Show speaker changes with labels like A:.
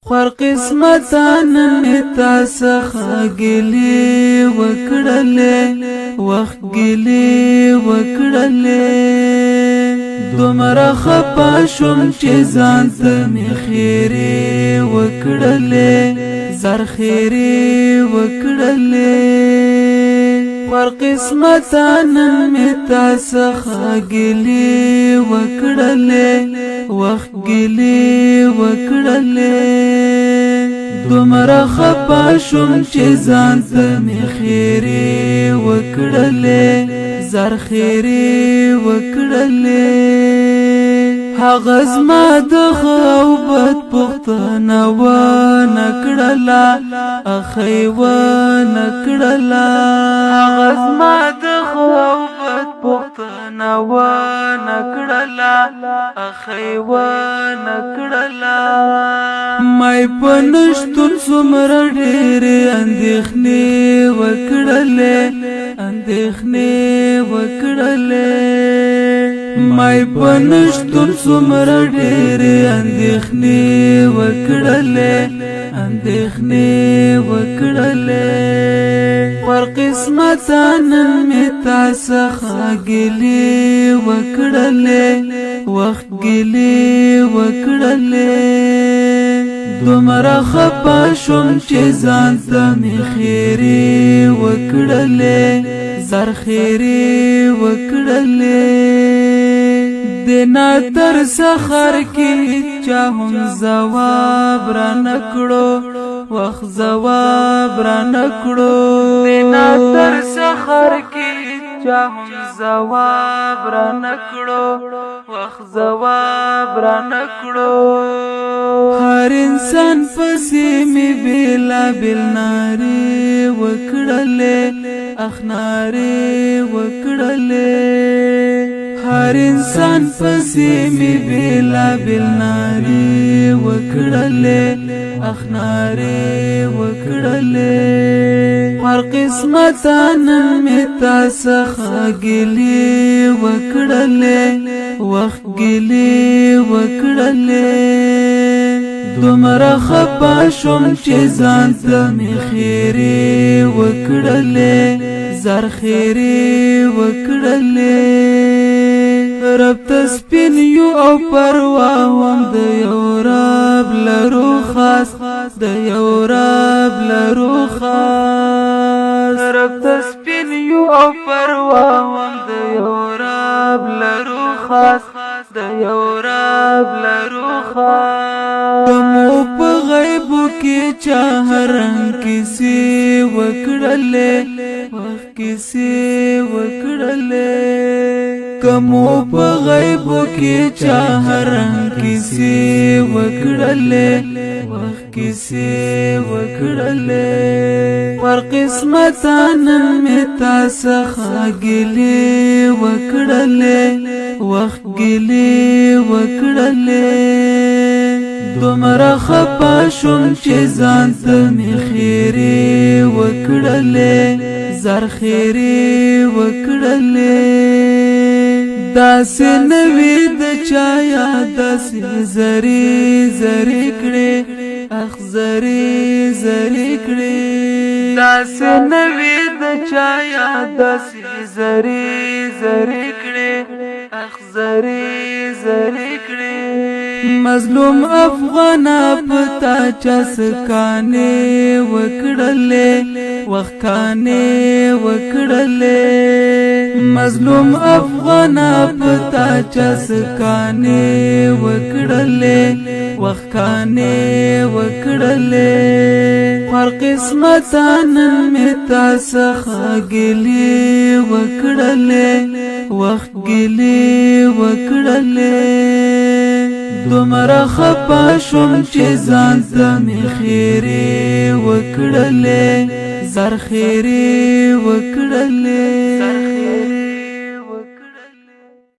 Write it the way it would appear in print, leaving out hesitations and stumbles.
A: خور قسمت نن مې تا څخه ګیلې وکړلې، وخت ګیلې وکړلې. دومره خپه شوم چې ځان ته مې خیرې وکړلې، زر خیرې وکړلې. خور قسمت نن مې تا څخه ګیلې وکړلې، وخت ګیلې وکړلې. دومره خپه شوم چې ځان ته مې خیرې وکړلې، زر خیرې وکړلې. هغه زما د ښه او بد پوښتنه ونه کړله، اخی ونه کړله. هغه زما د ښه او بد پوښتنه ونه کړله، اخی ونه کړله. مې په نشتون څومره ډېرې اندېښنې وکړلې، اندېښنې وکړلې. مې په نشتون څومره ډېرې اندېښنې وکړلې، اندېښنې وکړلې. پر قسمت نن مې تا څخه ګیلې وکړلې، وخت ګیلې وکړلې. دومره خپه شوم چې ځان ته مې خیرې وکړلې، زر خیرې وکړلې. د تر سخر کې چا هم ځواب را نکړو، وخت ځواب را نکړو. د تر سخر کې چا هم ځواب را نکړو، وخت ځواب را نکړو. هر انسان پسې می بیلا بیل ناری وکړلې، اخنارې وکړلې. هر انسان پسې می بیلا بیل ناری وکړلې، اخنارې وکړلې. پر قسمت نن مې تا څخه ګیلې وکړلې، وخت ګیلې وکړلې. دومره خپه شوم چې ځان ته مې خیرې وکړلې، زر خیرې وکړلې. رب ته سپین یو او پروا وم، د یو رب لرو خاص، د یو رب لرو خاص. رب ته سپین یو او پروا وم، د یو رب لرو خاص، د یو رب لرو خاص. مو په غیبو کې چا رنګ کیسې وکړلې، وخت کیسې وکړلې. کمو په غیبو کې چا رنګ کیسې وکړلې، وخت کیسې وکړلې. پر قسمت نن مې تا څخه ګیلې وکړلې، وخت ګیلې وکړلې. دومره خپه شوم چې ځان ته مې خیرې وکړلې، زر خیرې وکړلې. داسې نوې د چا یاد، داسې زری زری کړې، اخ زری زری کړې. داسې نوې د چا یاد، داسې زری زری کړې، اخ زری زری کړې. مظلوم افغانا پتا چسکانه وکړلې، وخکانه وکړلې. مظلوم افغانا پتا چسکانه وکړلې، وخکانه وکړلې. پر قسمت نن مې تا څخه ګیلې وکړلې، وخت ګیلې وکړلې. دومره خپه شوم چې ځان ته مې خیرې وکړلې، زر خیرې وکړلې.